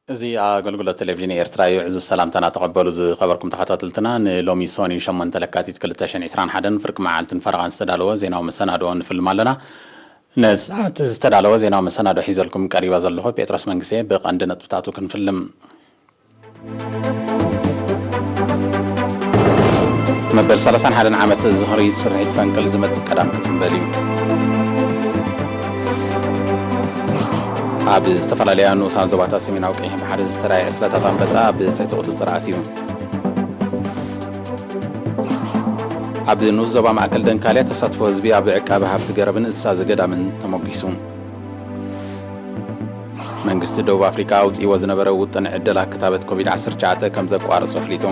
እዚ ኣገልግሎት ቴሌቪዥን ኤርትራ እዩ። ዕዙዝ ሰላምታና ተቐበሉ ዝኸበርኩም ተኸታተልትና። ንሎሚ ሶኒ ሸሞንተ ለካቲት ክልተ ሽሕን ዕስራን ሓደን ፍርቂ መዓልትን ፈረቓን ዝተዳለወ ዜናዊ መሰናድኦ ንፍልም ኣለና። ነዚ ሰዓት ዝተዳለወ ዜናዊ መሰናድኦ ሒዘልኩም ቀሪባ ዘለኹ ጴጥሮስ መንግስቴ። ብቐንዲ ነጥብታቱ ክንፍልም። መበል ሰላሳን ሓደን ዓመት ዝኽሪ ስርሒት ፈንቅል ዝመጽእ ቀዳም ክጽንበል እዩ። ኣብ ዝተፈላለያ ንኡሳን ዞባታት ሰሜናዊ ቀይሕ ባሕሪ ዝተራእየ ዕስለታት ኣንበጣ ኣብ ትሕቲ ቁጽጽር ኣትዩ። ኣብ ንኡስ ዞባ ማእከል ደንካልያ ተሳትፎ ህዝቢ ኣብ ዕቃበ ሃብቲ ገረብን እንስሳ ዘገዳምን ተሞጊሱ። መንግስቲ ደቡብ ኣፍሪካ ኣውፅእዎ ዝነበረ ውጥን ዕደላ ክታበት ኮቪድ ዓሰርተ ትሽዓተ ከም ዘቋረጾ ኣፍሊጡ።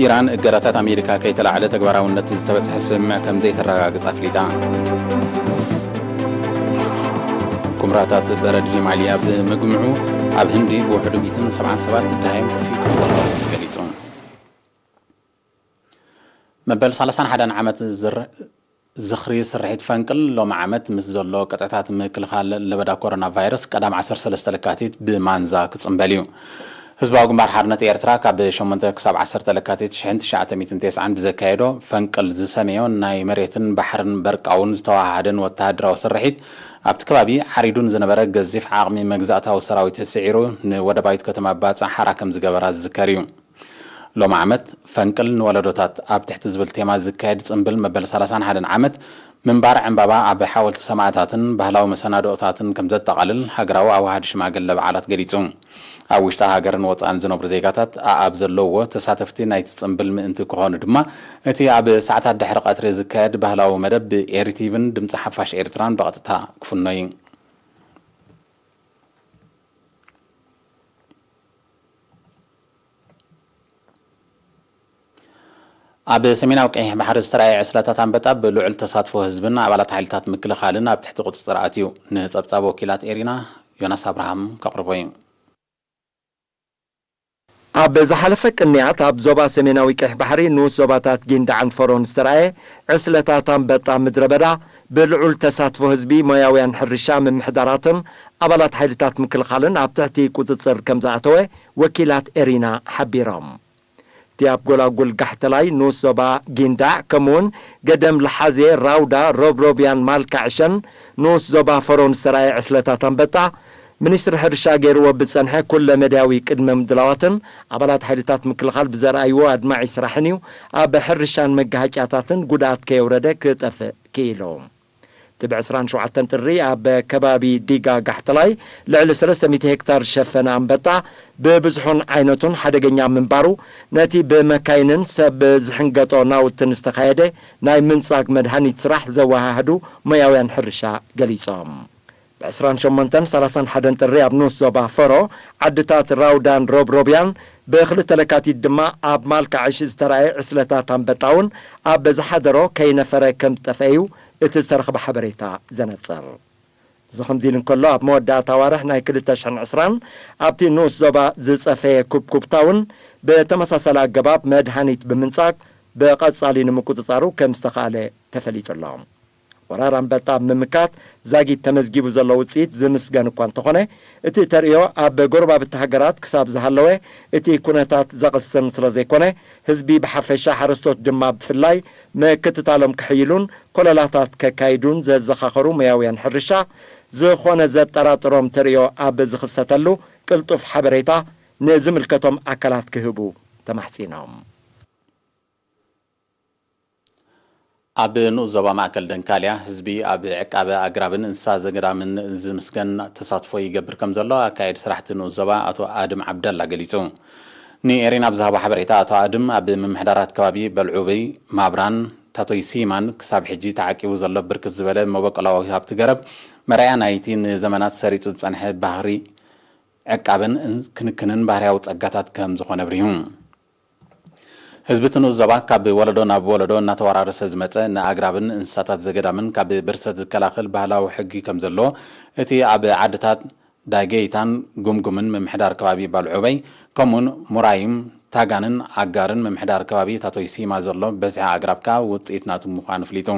ኢራን እገዳታት ኣሜሪካ ከይተላዕለ ተግባራውነት ዝተበፅሐ ስምምዕ ከም ዘይተረጋግጽ ኣፍሊጣ። ኩምራታት በረድ ሂማልያ ብምግምዑ ኣብ ህንዲ ብውሕዱ ሚእትን ሰብዓን ሰባት ደሃዮም ጠፊኡ ከም ዘሎ ተገሊጹ። መበል ሰላሳን ሓደን ዓመት ዝር-፣ ዝኽሪ ስርሒት ፈንቅል ሎሚ ዓመት ምስ ዘሎ ቅጥዕታት ምክልኻል ለበዳ ኮሮና ቫይረስ ቀዳም ዓሰርተ ሰለስተ ለካቲት ብማንዛ ክጽንበል እዩ። ህዝባዊ ግንባር ሓርነት ኤርትራ ካብ ሸሞንተ ክሳብ ዓሰርተ ለካቲት ሽሕን ትሽዓተ ሚእትን ተስዓን ብዘካየዶ ፈንቅል ዝሰመዮ ናይ መሬትን ባሕርን በርቃውን ዝተዋሃደን ወተሃደራዊ ስርሒት ኣብቲ ከባቢ ዓሪዱን ዝነበረ ገዚፍ ዓቕሚ መግዛእታዊ ሰራዊት ስዒሩ ንወደባዊት ከተማ ባጽዕ ሓራ ከም ዝገበራ ዝዝከር እዩ። ሎሚ ዓመት ፈንቅል ንወለዶታት ኣብ ትሕቲ ዝብል ቴማ ዝካየድ ጽምብል መበል ሰላሳን ሓደን ዓመት ምንባር ዕምባባ ኣብ ሓወልቲ ሰማእታትን ባህላዊ መሰናድኦታትን ከም ዘጠቓልል ሃገራዊ ኣዋሃዲ ሽማግለ በዓላት ገሊጹ። ኣብ ውሽጢ ሃገርን ወጻእን ዝነብሩ ዜጋታት ኣኣብ ዘለውዎ ተሳተፍቲ ናይቲ ጽምብል ምእንቲ ክኾኑ ድማ እቲ ኣብ ሰዓታት ድሕሪ ቀትሪ ዝካየድ ባህላዊ መደብ ብኤሪቲቪን ድምጺ ሓፋሽ ኤርትራን ብቐጥታ ክፍኖ እዩ። ኣብ ሰሜናዊ ቀይሕ ባሕሪ ዝተራእየ ዕስለታት ኣንበጣ ብልዑል ተሳትፎ ህዝብን ኣባላት ሓይልታት ምክልኻልን ኣብ ትሕቲ ቁጽጽር ኣትዩ። ንጸብጻብ ወኪላት ኤሪና ዮናስ ኣብርሃም ከቕርቦ እዩ። ኣብ ዝሓለፈ ቅንያት ኣብ ዞባ ሰሜናዊ ቀይሕ ባሕሪ ንኡስ ዞባታት ጊንዳዕን ፈሮን ዝተራእየ ዕስለታት ኣንበጣ ምድረ በዳ ብልዑል ተሳትፎ ህዝቢ፣ ሞያውያን ሕርሻ፣ ምምሕዳራትን ኣባላት ሓይልታት ምክልኻልን ኣብ ትሕቲ ቁጽጽር ከም ዝኣተወ ወኪላት ኤሪና ሓቢሮም። እቲ ኣብ ጎላጉል ጋሕተላይ ንኡስ ዞባ ጊንዳዕ፣ ከምኡውን ገደም ለሓዜ፣ ራውዳ፣ ሮብሮብያን ማልካ ዕሸን ንኡስ ዞባ ፈሮን ዝተራእየ ዕስለታት ኣንበጣ፣ ሚኒስትሪ ሕርሻ ገይርዎ ብዝጸንሐ ኩለ መድያዊ ቅድመ ምድላዋትን ኣባላት ሓይልታት ምክልኻል ብዘርኣይዎ ኣድማዒ ስራሕን እዩ ኣብ ሕርሻን መጋሃጫታትን ጉድኣት ከየውረደ ክጠፍእ ክኢሉ። እቲ ብ ዕስራን ሸውዓተን ጥሪ ኣብ ከባቢ ዲጋ ጋሕተላይ ልዕሊ ሰለስተ ሚእቲ ሄክታር ዝሸፈነ ኣንበጣ ብብዝሑን ዓይነቱን ሓደገኛ ምንባሩ፣ ነቲ ብመካይንን ሰብ ዝሕንገጦ ናውትን ዝተኻየደ ናይ ምንጻግ መድሃኒት ስራሕ ዘወሃህዱ ሞያውያን ሕርሻ ገሊጾም። ብ ዕስራን ሸሞንተን ሰላሳን ሓደን ጥሪ ኣብ ንኡስ ዞባ ፈሮ ዓድታት ራውዳን ሮብሮብያን ብክልተ ለካቲት ድማ ኣብ ማልካ ዕሽ ዝተራእየ ዕስለታት ኣንበጣ እውን ኣብ ዝሓደሮ ከይነፈረ ከም ዝጠፍአ እዩ እቲ ዝተረኽበ ሓበሬታ ዘነጽር። እዚ ከምዚ ኢሉ እንከሎ፣ ኣብ መወዳእታ ኣዋርሕ ናይ ክልተ ሽሕን ዕስራን ኣብቲ ንኡስ ዞባ ዝጸፈየ ኩብኩብታ እውን ብተመሳሳሊ ኣገባብ መድሃኒት ብምንጻግ ብቐጻሊ ንምቁጽጻሩ ከም ዝተኻእለ ተፈሊጡ ኣሎ። ወራር ኣንበጣ ኣብ ምምካት ዛጊት ተመዝጊቡ ዘሎ ውጽኢት ዝምስገን እኳ እንተኾነ፣ እቲ ተርእዮ ኣብ ጎረባብቲ ሃገራት ክሳብ ዝሃለወ፣ እቲ ኩነታት ዘቕስን ስለ ዘይኮነ፣ ህዝቢ ብሓፈሻ፣ ሓረስቶት ድማ ብፍላይ ምክትታሎም ከሕይሉን ኮለላታት ከካይዱን ዘዘኻኸሩ ሞያውያን ሕርሻ፣ ዝኾነ ዘጠራጥሮም ተርእዮ ኣብ ዝኽሰተሉ ቅልጡፍ ሓበሬታ ንዝምልከቶም ኣካላት ክህቡ ተማሕጺኖም። ኣብ ንኡስ ዞባ ማእከል ደንካልያ ህዝቢ ኣብ ዕቃበ ኣግራብን እንስሳ ዘገዳምን ዝምስገን ተሳትፎ ይገብር ከም ዘሎ ኣካየዲ ስራሕቲ ንኡስ ዞባ ኣቶ ኣድም ዓብደላ ገሊጹ። ንኤሪና ብዝሃቦ ሓበሬታ ኣቶ ኣድም ኣብ ምምሕዳራት ከባቢ በልዑበይ፣ ማብራን ታቶይ ሲማን ክሳብ ሕጂ ተዓቂቡ ዘሎ ብርክት ዝበለ መበቆላዊ ሃብቲ ገረብ መርኣያ ናይቲ ንዘመናት ሰሪጹ ዝጸንሐ ባህሪ ዕቃበን ክንክንን ባህርያዊ ጸጋታት ከም ዝኾነ ኣብሪሁ። ህዝቢ እቲ ንኡስ ዞባ ካብ ወለዶ ናብ ወለዶ እናተወራረሰ ዝመጸ ንኣግራብን እንስሳታት ዘገዳምን ካብ ብርሰት ዝከላኸል ባህላዊ ሕጊ ከም ዘለዎ እቲ ኣብ ዓድታት ዳጌይታን ጉምጉምን ምምሕዳር ከባቢ ባልዑበይ ከምኡን ሙራይም ታጋንን ኣጋርን ምምሕዳር ከባቢ ታቶይ ሲማ ዘሎ በዝሒ ኣግራብ ከኣ ውጽኢት ናቱ ምዃኑ ኣፍሊጡ።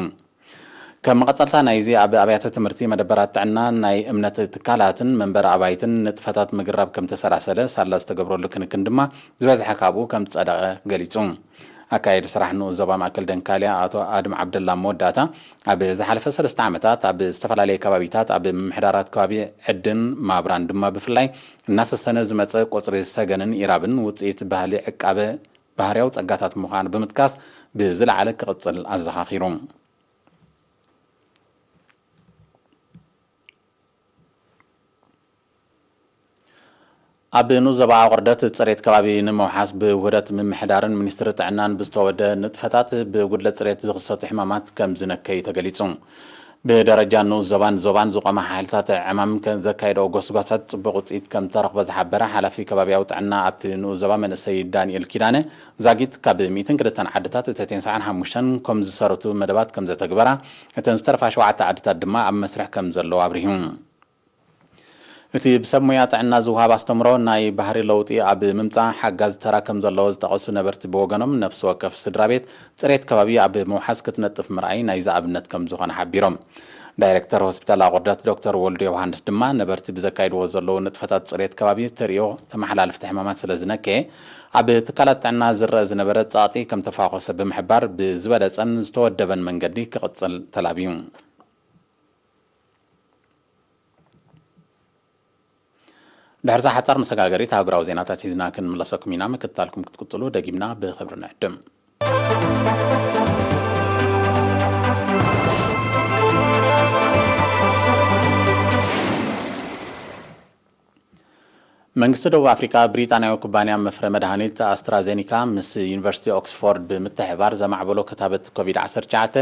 ከም መቐጸልታ ናይዚ፣ ኣብ ኣብያተ ትምህርቲ፣ መደበራት ጥዕና፣ ናይ እምነት ትካላትን መንበሪ ኣባይትን ንጥፈታት ምግራብ ከም ተሰላሰለ ሳላ ዝተገብረሉ ክንክን ድማ ዝበዝሐ ካብኡ ከም ዝጸደቐ ገሊጹ። ኣካየዲ ስራሕ ንኡስ ዞባ ማእከል ደንካልያ ኣቶ ኣድም ዓብደላ መወዳእታ፣ ኣብ ዝሓለፈ ሰለስተ ዓመታት ኣብ ዝተፈላለየ ከባቢታት ኣብ ምምሕዳራት ከባቢ ዕድን ማብራን ድማ ብፍላይ እናሰሰነ ዝመጸ ቁጽሪ ሰገንን ኢራብን ውጽኢት ባህሊ ዕቃበ ባህርያዊ ጸጋታት ምዃኑ ብምጥቃስ ብዝለዓለ ክቕጽል ኣዘኻኺሩ። ኣብ ንኡስ ዞባ ኣቑርደት ጽሬት ከባቢ ንምውሓስ ብውህደት ምምሕዳርን ሚኒስትሪ ጥዕናን ብዝተወደ ንጥፈታት ብጉድለት ጽሬት ዝኽሰቱ ሕማማት ከም ዝነከዩ ተገሊጹ። ብደረጃ ንኡስ ዞባን ዞባን ዝቖማ ሓይልታት ዕማም ከ-፣ ዘካየደኦ ጎስጓሳት ጽቡቕ ውጽኢት ከም ዝተረኽቦ ዝሓበረ ሓላፊ ከባብያዊ ጥዕና ኣብቲ ንኡስ ዞባ መንእሰይ ዳንኤል ኪዳነ፣ ዛጊት ካብ ሚእትን ክልተን ዓድታት እተን ተስዓን ሓሙሽተን ከም ዝሰረቱ መደባት ከም ዘተግበራ እተን ዝተረፋ ሸውዓተ ዓድታት ድማ ኣብ መስርሕ ከም ዘለዋ ኣብሪሁ። እቲ ብሰብ ሞያ ጥዕና ዝወሃብ ኣስተምሮ ናይ ባህሪ ለውጢ ኣብ ምምጻእ ሓጋዚ ተራ ከም ዘለዎ ዝጠቐሱ ነበርቲ ብወገኖም፣ ነፍሲ ወከፍ ስድራ ቤት ጽሬት ከባቢ ኣብ ምውሓስ ክትነጥፍ ምርኣይ ናይዚ ኣብነት ከም ዝኾነ ሓቢሮም። ዳይሬክተር ሆስፒታል ኣቑርደት ዶክተር ወልዱ ዮሃንስ ድማ ነበርቲ ብዘካይድዎ ዘለዉ ንጥፈታት ጽሬት ከባቢ ተርእዮ ተመሓላልፍቲ ሕማማት ስለ ዝነከየ፣ ኣብ ትካላት ጥዕና ዝረአ ዝነበረ ጸቕጢ ከም ተፋኾሰ ብምሕባር፣ ብዝበለጸን ዝተወደበን መንገዲ ክቕጽል ተላብዩ። ድሕርዛ ሓጻር መሰጋገሪት ኣህጉራዊ ዜናታት ሒዝና ክንምለሰኩም ኢና። ምክትታልኩም ክትቅጽሉ ደጊምና ብኽብሪ ንዕድም። መንግስቲ ደቡብ ኣፍሪካ፣ ብሪጣንያዊ ኩባንያ መፍረ መድሃኒት ኣስትራዜኒካ ምስ ዩኒቨርሲቲ ኦክስፎርድ ብምትሕባር ዘማዕበሎ ክታበት ኮቪድ ዓሰርተ ትሽዓተ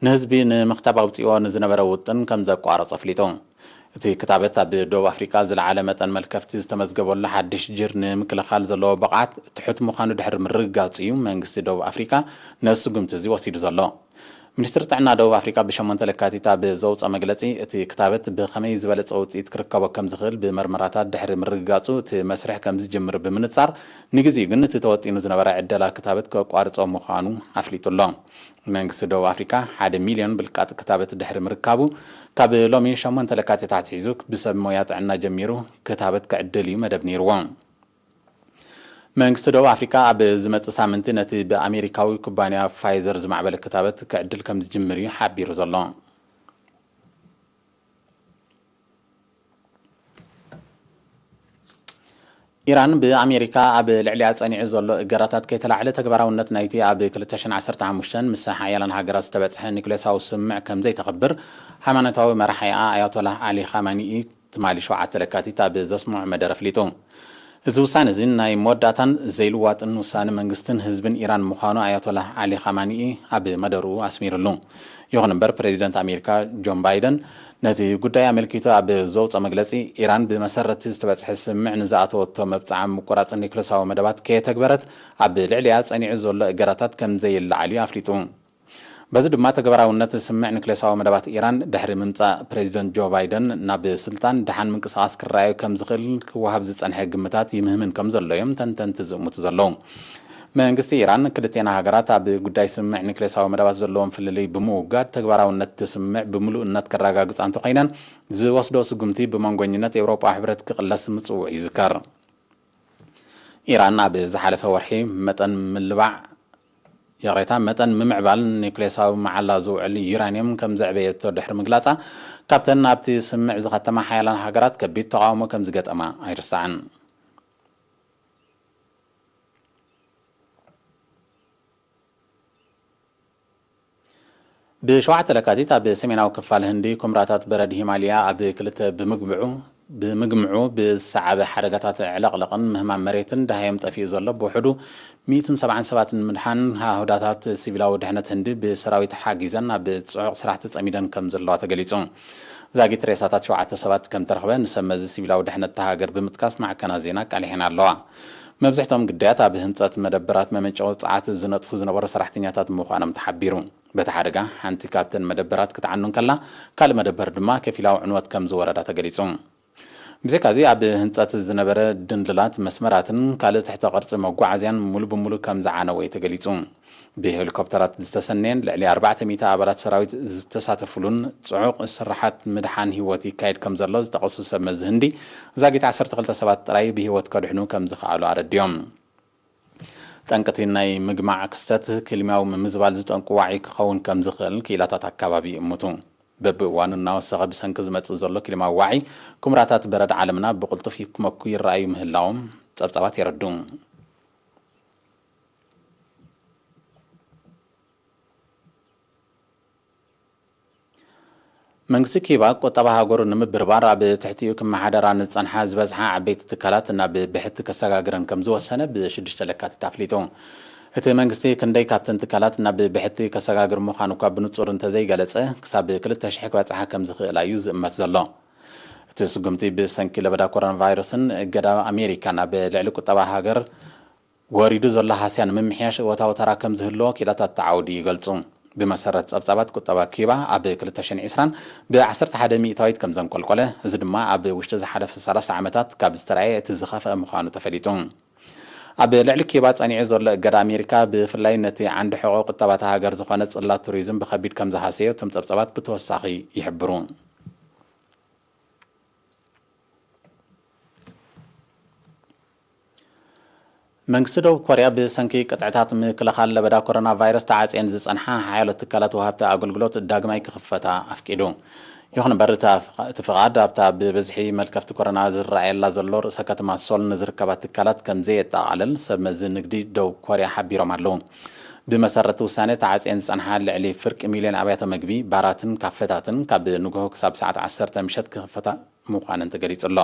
ንህዝቢ ንምኽታብ ኣውፂኦ ንዝነበረ ውጥን ከም ዘቋረጾ ኣፍሊጡ። እቲ ክታበት ኣብ ደቡብ ኣፍሪካ ዝለዓለ መጠን መልከፍቲ ዝተመዝገበሉ ሓድሽ ጅር ንምክልኻል ዘለዎ ብቕዓት ትሑት ምዃኑ ድሕሪ ምርግጋጹ እዩ መንግስቲ ደቡብ ኣፍሪካ ነዚ ስጉምቲ እዚ ወሲዱ ዘሎ። ሚኒስትሪ ጥዕና ደቡብ ኣፍሪካ ብሸሞንተ ለካቲት ኣብ ዘውፅኦ መግለፂ፣ እቲ ክታበት ብኸመይ ዝበለፀ ውፅኢት ክርከቦ ከም ዝኽእል ብመርመራታት ድሕሪ ምርግጋፁ፣ እቲ መስርሕ ከም ዝጅምር ብምንፃር፣ ንግዚኡ ግን እቲ ተወጢኑ ዝነበረ ዕደላ ክታበት ከቋርጾ ምዃኑ ኣፍሊጡ ኣሎ። መንግስቲ ደቡብ ኣፍሪካ ሓደ ሚልዮን ብልቃጥ ክታበት ድሕሪ ምርካቡ፣ ካብ ሎሚ ሸሞንተ ለካቲት ኣትሒዙ ብሰብ ሞያ ጥዕና ጀሚሩ ክታበት ክዕድል እዩ መደብ ነይርዎ። መንግስቲ ደቡብ ኣፍሪካ ኣብ ዝመጽእ ሳምንቲ ነቲ ብኣሜሪካዊ ኩባንያ ፋይዘር ዝማዕበለ ክታበት ክዕድል ከም ዝጅምር እዩ ሓቢሩ ዘሎ። ኢራን ብኣሜሪካ ኣብ ልዕሊኣ ጸኒዑ ዘሎ እገዳታት ከይተላዕለ፣ ተግባራውነት ናይቲ ኣብ ክልተ ሽሕን ዓሰርተ ሓሙሽተን ምስ ሓያላን ሃገራት ዝተበጽሐ ኒኩሌሳዊ ስምምዕ ከም ዘይተኽብር፣ ሃይማኖታዊ መራሒኣ ኣያቶላህ ዓሊ ኻማኒኢ ትማሊ ሸውዓተ ለካቲት ኣብ ዘስምዖ መደረ ኣፍሊጡ። እዚ ውሳነ እዚ ናይ መወዳእታን ዘይልዋጥን ውሳነ መንግስትን ህዝብን ኢራን ምዃኑ ኣያቶላህ ዓሊ ኻማኒኢ ኣብ መደርኡ ኣስሚሩሉ። ይኹን እምበር፣ ፕሬዚደንት ኣሜሪካ ጆን ባይደን ነቲ ጉዳይ ኣመልኪቱ ኣብ ዘውፅኦ መግለፂ፣ ኢራን ብመሰረቲ ዝተበፅሐ ስምምዕ ንዝኣተወቶ መብፅዓ ምቁራፅ ኒክለሳዊ መደባት ከየተግበረት፣ ኣብ ልዕሊኣ ፀኒዑ ዘሎ እገዳታት ከም ዘይለዓል እዩ ኣፍሊጡ። በዚ ድማ፣ ተግባራውነት ስምምዕ ኒክሌሳዊ መደባት ኢራን ድሕሪ ምምጻእ ፕሬዚደንት ጆ ባይደን ናብ ስልጣን፣ ደሓን ምንቅስቓስ ክረኣዩ ከም ዝኽእል ክወሃብ ዝጸንሐ ግምታት ይምህምን ከም ዘሎ እዮም ተንተንቲ ዝእምቱ ዘለዉ። መንግስቲ ኢራን፣ ክልቴና ሃገራት ኣብ ጉዳይ ስምምዕ ኒክሌሳዊ መደባት ዘለዎም ፍልልይ ብምውጋድ፣ ተግባራውነት እቲ ስምምዕ ብምሉእነት ከረጋግጻ እንተኾይነን፣ ዝወስዶ ስጉምቲ ብመንጎኝነት ኤውሮጳዊ ሕብረት ክቕለስ ምጽውዑ ይዝከር። ኢራን ኣብ ዝሓለፈ ወርሒ መጠን ምልባዕ፣ ይቕሬታ፣ መጠን ምምዕባል ኒውክሌሳዊ መዓላ ዝውዕል ዩራኒየም ከም ዘዕበየቶ ድሕሪ ምግላጻ፣ ካብተን ናብቲ ስምምዕ ዝኸተማ ሓያላን ሃገራት ከቢድ ተቓውሞ ከም ዝገጠማ ኣይርሳዕን። ብሸውዓተ ለካቲት ኣብ ሰሜናዊ ክፋል ህንዲ፣ ኩምራታት በረድ ሂማልያ ኣብ ክልተ ብምግምዑ፣ ብምግምዑ ብዝሰዓበ ሓደጋታት ዕለቕለቕን ምህማም መሬትን፣ ደሃዮም ጠፊኡ ዘሎ ብውሕዱ ሚእትን ሰብዓን ሰባት ንምድሓን፣ ኣህዳታት ሲቪላዊ ድሕነት ህንዲ ብሰራዊት ሓጊዘን ኣብ ጽዑቕ ስራሕ ተጸሚደን ከም ዘለዋ ተገሊጹ። ዛጊት ሬሳታት ሸውዓተ ሰባት ከም ተረኽበ ንሰብ መዚ ሲቪላዊ ድሕነት እታ ሃገር ብምጥቃስ ማዕከናት ዜና ኣቃሊሐን ኣለዋ። መብዝሕቶም ግዳያት ኣብ ህንጸት መደበራት መመንጨዊ ጸዓት ዝነጥፉ ዝነበሩ ሰራሕተኛታት ምዃኖም ተሓቢሩ። በቲ ሓደጋ፣ ሓንቲ ካብተን መደበራት ክትዓኑ እንከላ፣ ካልእ መደበር ድማ ከፊላዊ ዕንወት ከም ዝወረዳ ተገሊጹ። ብዘይካዚ ኣብ ህንጸት ዝነበረ ድንድላት መስመራትን ካልእ ትሕተ ቅርጺ መጓዓዝያን ሙሉ ብሙሉ ከም ዝዓነወ እዩ ተገሊጹ። ብሄሊኮፕተራት ዝተሰነየን ልዕሊ ኣርባዕተ ሚእቲ ኣባላት ሰራዊት ዝተሳተፉሉን ጽዑቕ ስርሓት ምድሓን ህይወት ይካየድ ከም ዘሎ ዝጠቐሱ ሰብ መዚ ህንዲ፣ ዛጊት ዓሰርተ ክልተ ሰባት ጥራይ ብህይወት ከድሕኑ ከም ዝኸኣሉ ኣረዲኦም። ጠንቅቲ ናይ ምግማዕ ክስተት ክሊማዊ ምምዝባል ዝጠንቁ ዋዒ ክኸውን ከም ዝኽእል ክኢላታት ኣካባቢ ይእምቱ። በብእዋኑ እናወሰኸ ብሰንኪ ዝመጽእ ዘሎ ክሊማዊ ዋዒ፣ ኩምራታት በረድ ዓለምና ብቕልጡፍ ክመኩ ይረኣዩ ምህላዎም ጸብጻባት የረድኡ። መንግስቲ ኪዩባ ቁጠባ ሃገሩ ንምብርባር ኣብ ትሕቲኡ ክመሓደራ ንዝጸንሓ ዝበዝሓ ዓበይቲ ትካላት ናብ ብሕቲ ከሰጋግረን ከም ዝወሰነ ብሽዱሽተ ለካቲት ኣፍሊጡ። እቲ መንግስቲ ክንደይ ካብተን ትካላት ናብ ብሕቲ ከሰጋግር ምዃኑ እኳ ብንጹር እንተዘይገለጸ፣ ክሳብ ክልተ ሽሕ ክበጽሓ ከም ዝኽእላ እዩ ዝእመት ዘሎ። እቲ ስጉምቲ ብሰንኪ ለበዳ ኮሮና ቫይረስን እገዳ ኣሜሪካ ናብ ልዕሊ ቁጠባ ሃገር ወሪዱ ዘሎ ሃስያ ንምምሕያሽ እወታዊ ተራ ከም ዝህልዎ ክኢላታት እቲ ዓውዲ ይገልጹ። ብመሰረት ጸብጻባት ቁጠባ ኪዩባ ኣብ ክልተ ሽሕን ዕስራን ብ ዓሰርተ ሓደ ሚእታዊት ከም ዘንቆልቆለ፣ እዚ ድማ ኣብ ውሽጢ ዝሓለፈ ሰላሳ ዓመታት ካብ ዝተራእየ እቲ ዝኸፍአ ምዃኑ ተፈሊጡ። ኣብ ልዕሊ ኪዩባ ጸኒዑ ዘሎ እገዳ ኣሜሪካ ብፍላይ ነቲ ዓንዲ ሕቖ ቁጠባ እታ ሃገር ዝኾነ ጽላት ቱሪዝም ብኸቢድ ከም ዝሃሰዮ እቶም ጸብጻባት ብተወሳኺ ይሕብሩ። መንግስቲ ደቡብ ኮርያ ብሰንኪ ቅጥዕታት ምክልኻል ለበዳ ኮሮና ቫይረስ ተዓጽየን ዝጸንሓ ሓያሎ ትካላት ወሃብቲ ኣገልግሎት ዳግማይ ክኽፈታ ኣፍቂዱ። ይኹን እምበር፣ እቲ ኣፍ-፣ እቲ ፍቓድ ኣብታ ብብዝሒ መልከፍቲ ኮሮና ዝረኣየላ ዘሎ ርእሰ ከተማ ሶል ንዝርከባ ትካላት ከም ዘየጠቓልል ሰብ መዚ ንግዲ ደቡብ ኮርያ ሓቢሮም ኣለዉ። ብመሰረት ውሳነ፣ ተዓጽየን ዝጸንሓ ልዕሊ ፍርቂ ሚልዮን ኣብያተ መግቢ፣ ባራትን ካፈታትን ካብ ንግሆ ክሳብ ሰዓት ዓሰርተ ምሸት ክኽፈታ ምዃነን ተገሊጹ ኣሎ።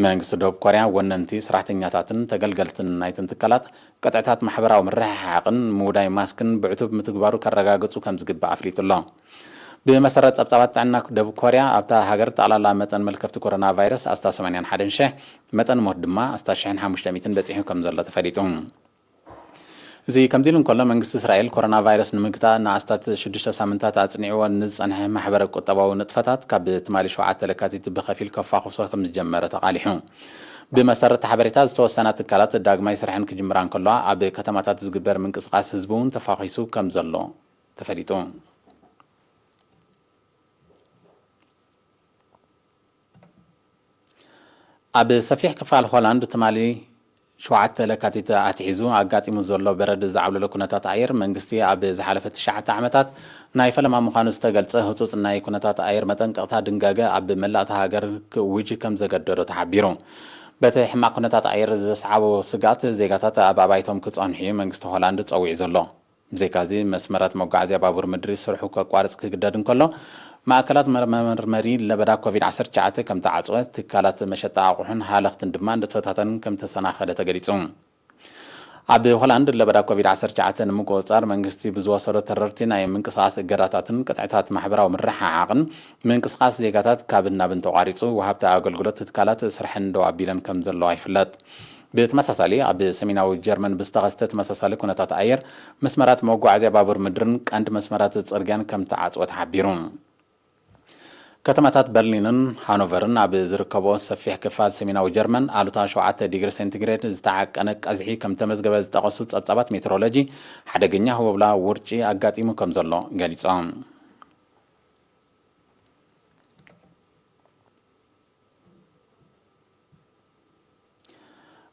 መንግስቲ ደቡብ ኮርያ ወነንቲ፣ ሰራሕተኛታትን ተገልገልትን ናይተን ትካላት ቅጥዕታት ማሕበራዊ ምርሕሓቕን ምውዳይ ማስክን ብዕቱብ ምትግባሩ ከረጋግጹ ከም ዝግባእ ኣፍሊጡ ኣሎ። ብመሰረት ጸብጻባት ጥዕና ደቡብ ኮርያ፣ ኣብታ ሃገር ጠቕላላ መጠን መልከፍቲ ኮሮና ቫይረስ ኣስታት ሰማንያን ሓደን ሽሕ፣ መጠን ሞት ድማ ኣስታት ሽሕን ሓሙሽተ ሚእትን በጺሑ ከም ዘሎ ተፈሊጡ። እዚ ከምዚ ኢሉ እንከሎ፣ መንግስቲ እስራኤል ኮሮና ቫይረስ ንምግታእ ንኣስታት ሽዱሽተ ሳምንታት ኣጽኒዕዎ ንዝጸንሐ ማሕበረ ቁጠባዊ ንጥፈታት ካብ ትማሊ ሸውዓተ ለካቲት ብኸፊል ከፋኹሶ ከም ዝጀመረ ተቓሊሑ። ብመሰረት ሓበሬታ፣ ዝተወሰና ትካላት ዳግማይ ስርሐን ክጅምራ እንከለዋ፣ ኣብ ከተማታት ዝግበር ምንቅስቓስ ህዝቢ እውን ተፋኺሱ ከም ዘሎ ተፈሊጡ። ኣብ ሰፊሕ ክፋል ሆላንድ ትማሊ ሸውዓተ ለካቲት ኣትሒዙ ኣጋጢሙ ዘሎ በረድ ዝዓብለሎ ኩነታት ኣየር፣ መንግስቲ ኣብ ዝሓለፈ ትሽዓተ ዓመታት ናይ ፈለማ ምዃኑ ዝተገልጸ ህጹጽ ናይ ኩነታት ኣየር መጠንቀቕታ ድንጋገ ኣብ መላእ እታ ሃገር ክእውጅ ከም ዘገደዶ ተሓቢሩ። በቲ ሕማቕ ኩነታት ኣየር ዘስዓቦ ስግኣት፣ ዜጋታት ኣብ ኣባይቶም ክጸንሑ እዩ መንግስቲ ሆላንድ ጸዊዑ ዘሎ። ብዘይካዚ፣ መስመራት መጓዓዝያ ባቡር ምድሪ ስርሑ ከቋርጽ ክግደድ እንከሎ፣ ማእከላት መርመርመሪ ለበዳ ኮቪድ ዓሰርተ ትሽዓተ ከም ተዓጽወ፣ ትካላት መሸጣ ኣቑሑን ሃለኽትን ድማ ንጥፈታተን ከም ተሰናኸለ ተገሊጹ። ኣብ ሆላንድ ለበዳ ኮቪድ ዓሰርተ ትሽዓተ ንምቁጽጻር መንግስቲ ብዝወሰዶ ተረርቲ ናይ ምንቅስቓስ እገዳታትን ቅጥዕታት ማሕበራዊ ምርሕሓቕን፣ ምንቅስቓስ ዜጋታት ካብን ናብን ተቋሪጹ፣ ወሃብቲ ኣገልግሎት ትካላት ስርሐን ደው ኣቢለን ከም ዘለዋ ይፍለጥ። ብተመሳሳሊ፣ ኣብ ሰሜናዊ ጀርመን ብዝተኸስተ ተመሳሳሊ ኩነታት ኣየር፣ መስመራት መጓዓዝያ ባቡር ምድርን ቀንዲ መስመራት ጽርግያን ከም ተዓጽወ ተሓቢሩ። ከተማታት በርሊንን ሃኖቨርን ኣብ ዝርከብኦ ሰፊሕ ክፋል ሰሜናዊ ጀርመን ኣሉታ ሸውዓተ ዲግሪ ሴንቲግሬድ ዝተዓቀነ ቀዝሒ ከም ተመዝገበ ዝጠቐሱ ጸብጻባት ሜትሮሎጂ፣ ሓደገኛ ህቦብላ ውርጪ ኣጋጢሙ ከም ዘሎ ገሊጾም።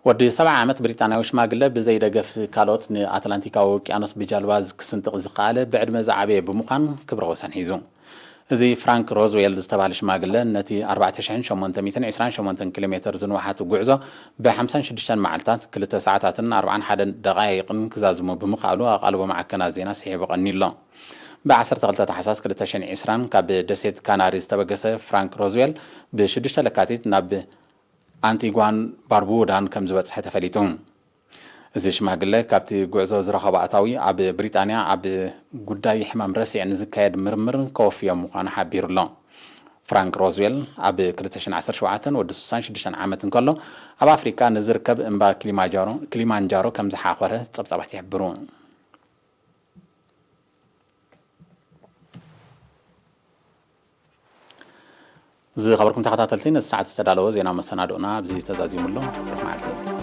ወዲ ሰብዓ ዓመት ብሪጣንያዊ ሽማግለ ብዘይ ደገፍ ካልኦት ንኣትላንቲካዊ ውቅያኖስ ብጃልባ ክስንጥቕ ዝኸኣለ ብዕድመ ዝዓበየ ብምዃን ክብረ ወሰን ሒዙ። እዚ ፍራንክ ሮዝዌል ዝተባህለ ሽማግለ ነቲ ኣርባዕተ ሽሕን ሸሞንተ ሚእትን ዕስራን ሸሞንተን ኪሎ ሜተር ዝንውሓት ጉዕዞ ብ ሓምሳን ሽዱሽተን መዓልታት፣ ክልተ ሰዓታትን ኣርባዓን ሓደን ደቓይቕን ክዛዝሞ ብምኽኣሉ ኣቓልቦ ማዕከናት ዜና ስሒቡ ቀንዩ ኣሎ። ብ ዓሰርተ ክልተ ታሕሳስ ክልተ ሽሕን ዕስራን ካብ ደሴት ካናሪ ዝተበገሰ ፍራንክ ሮዝዌል ብ ሽዱሽተ ለካቲት ናብ ኣንቲጓን ባርቡዳን ከም ዝበጽሐ ተፈሊጡ። እዚ ሽማግለ ካብቲ ጉዕዞ ዝረኸቦ ኣታዊ ኣብ ብሪጣንያ ኣብ ጉዳይ ሕማም ረሲዕ ንዝካየድ ምርምር ከወፍዮ ምዃኑ ሓቢሩ ኣሎ። ፍራንክ ሮዝዌል ኣብ ክልተ ሽሕን ዓሰርተ ሸውዓተን ወዲ ስሳን ሽዱሽተን ዓመት እንከሎ፣ ኣብ ኣፍሪቃ ንዝርከብ እምባ ክሊማጃሮ-፣ ክሊማንጃሮ ከም ዝሓኾረ ጸብጻባት ይሕብሩ። ዝኸበርኩም ተኸታተልቲ፣ ነዚ ሰዓት ዝተዳለወ ዜና መሰናድኦና ኣብዚ ተዛዚሙ ኣሎ። ርሑቕ መዓልቲ።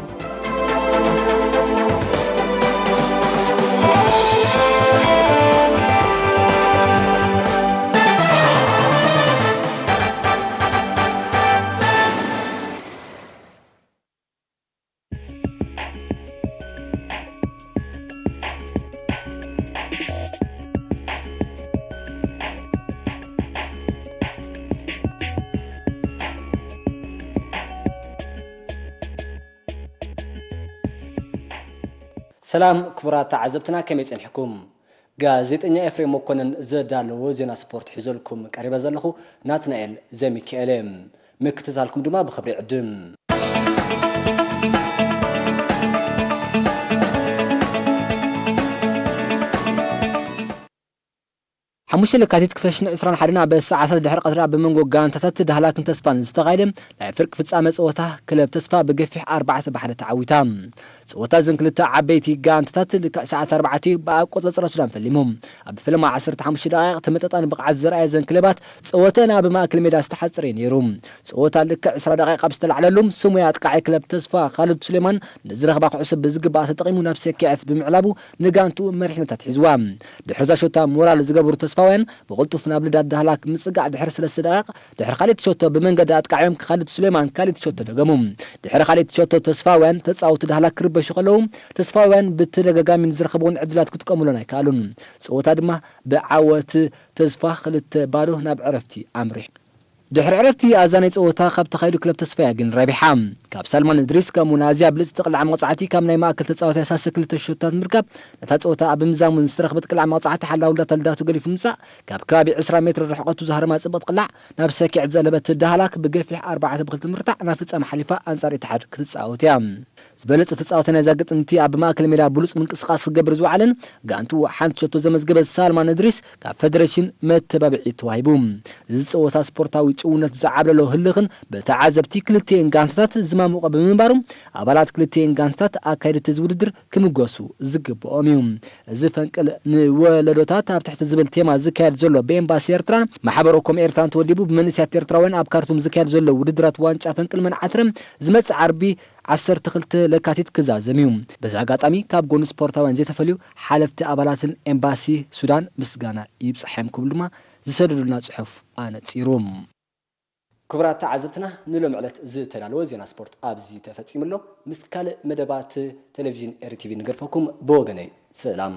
ሰላም ክቡራት ተዓዘብትና፣ ከመይ ጸኒሕኩም? ጋዜጠኛ ኤፍሬም መኮነን ዘዳለዎ ዜና ስፖርት ሒዘልኩም ቀሪበ ዘለኹ። ናትናኤል ዘሚካኤል። ምክትታልኩም ድማ ብኽብሪ ይዕድም። ሓሙሽተ ለካቲት ክልተ ሽሕን ዕስራን ሓደን ኣብ ሰዓታት ድሕሪ ቀትሪ ኣብ መንጎ ጋንታታት ዳህላክን ተስፋን ዝተኻየደ ናይ ፍርቂ ፍጻመ ጸወታ፣ ክለብ ተስፋ ብገፊሕ ኣርባዕተ ብሓደ ተዓዊታ። ጸወታ እዘን ክልተ ዓበይቲ ጋንታታት ልክዕ ሰዓት ኣርባዕተ እዩ ብኣቆጻጽራ ሱዳን ፈሊሙ። ኣብ ፈለማ ዓሰርተ ሓሙሽተ ደቂቕ ተመጣጣኒ ብቕዓት ዘርኣየ እዘን ክለባት ጸወተን ኣብ ማእከል ሜዳ ዝተሓጸረ እዩ ነይሩ። ጸወታ ልክዕ ዕስራ ደቂቕ ኣብ ዝተላዕለሉ፣ ስሙይ ኣጥቃዓይ ክለብ ተስፋ ካልድ ሱሌማን ንዝረኽባ ኩዕሶ ብዝግባእ ተጠቒሙ ናብ ሰኪዐት ብምዕላቡ ንጋንትኡ መሪሕነታት ሒዝዋ። ድሕሪ እዛ ሾታ ሞራል ዝገበሩ ተስፋውያን ብቕልጡፍ ናብ ልዳት ዳህላክ ምጽጋዕ ድሕሪ ሰለስተ ደቂቕ፣ ድሕሪ ካልኣይቲ ሸቶ ብመንገዲ ኣጥቃዕዮም ካልድ ሱሌማን ካልኣይቲ ሸቶ ደገሙ። ድሕሪ ካልኣይቲ ሸቶ ተስፋውያን ተጻወቲ ዳህላክ ክርበሹ ከለዉ፣ ተስፋውያን ብተደጋጋሚ ንዝረኸብዎም ዕድላት ክጥቀሙለን ኣይከኣሉን። ጸወታ ድማ ብዓወት ተስፋ ክልተ ባዶ ናብ ዕረፍቲ ኣምሪሑ። ድሕሪ ዕረፍቲ ኣዛናይ ጸወታ ካብ ተኻይዱ ክለብ ተስፋያ ግን ረቢሓ። ካብ ሳልማን እድሪስ ከምኡ ናዚያ ብልጽቲ ቅልዓ መቕጻዕቲ ካብ ናይ ማእከል ተጻዋታይ ሳሰ ክልተ ሸቶታት ምርካብ ነታ ጸወታ ኣብ ምዛሙን ዝተረኽበት ቅልዓ መቕጻዕቲ ሓላዊ ዳታ ልዳቱ ገሊፉ ምምጻእ ካብ ከባቢ ዕስራ ሜትሮ ርሕቐቱ ዝሃረማ ጽብቕቲ ቅላዕ ናብ ሰኪዐት ዘለበት ዳህላክ ብገፊሕ ኣርባዕተ ብክልተ ምርታዕ ናብ ፍጻመ ሓሊፋ ኣንጻር ኢትሓድ ክትጻወት እያ። ዝበለጸ ተጻዋታይ ናይዛ ግጥምቲ ኣብ ማእከል ሜዳ ብሉጽ ምንቅስቓስ ክገብር ዝወዓለን ጋንትኡ ሓንቲ ሸቶ ዘመዝገበ ሳልማን እድሪስ ካብ ፈደሬሽን መተባብዒ ተዋሂቡ። እዚ ጸወታ ስፖርታዊ ጭውነት ዝዓብለሎ ህልኽን ብተዓዘብቲ ክልቲኤን ጋንታታት ዝማሙቐ ብምንባሩ ኣባላት ክልቲኤን ጋንታታት ኣካየድቲ እዚ ውድድር ክምጎሱ ዝግብኦም እዩ። እዚ ፈንቅል ንወለዶታት ኣብ ትሕቲ ዝብል ቴማ ዝካየድ ዘሎ ብኤምባሲ ኤርትራን ማሕበረ ኮም ኤርትራን ተወዲቡ ብመንእሰያት ኤርትራውያን ኣብ ካርቱም ዝካየድ ዘሎ ውድድራት ዋንጫ ፈንቅል መንዓትረ ዝመጽእ ዓርቢ ዓሰርተ ክልተ ለካቲት ክዛዘም እዩ። በዚ ኣጋጣሚ ካብ ጎኒ ስፖርታውያን ዘይተፈልዩ ሓለፍቲ ኣባላትን ኤምባሲ ሱዳን ምስጋና ይብጻሕም ክብል ድማ ዝሰደዱልና ጽሑፍ ኣነጺሩ። ክቡራት ተዓዘብትና፣ ንሎም ዕለት ዝተዳለወ ዜና ስፖርት ኣብዚ ተፈጺሙ ኣሎ። ምስ ካልእ መደባት ቴሌቪዥን ኤሪ ቲቪ ንገድፈኩም። ብወገነይ ሰላም።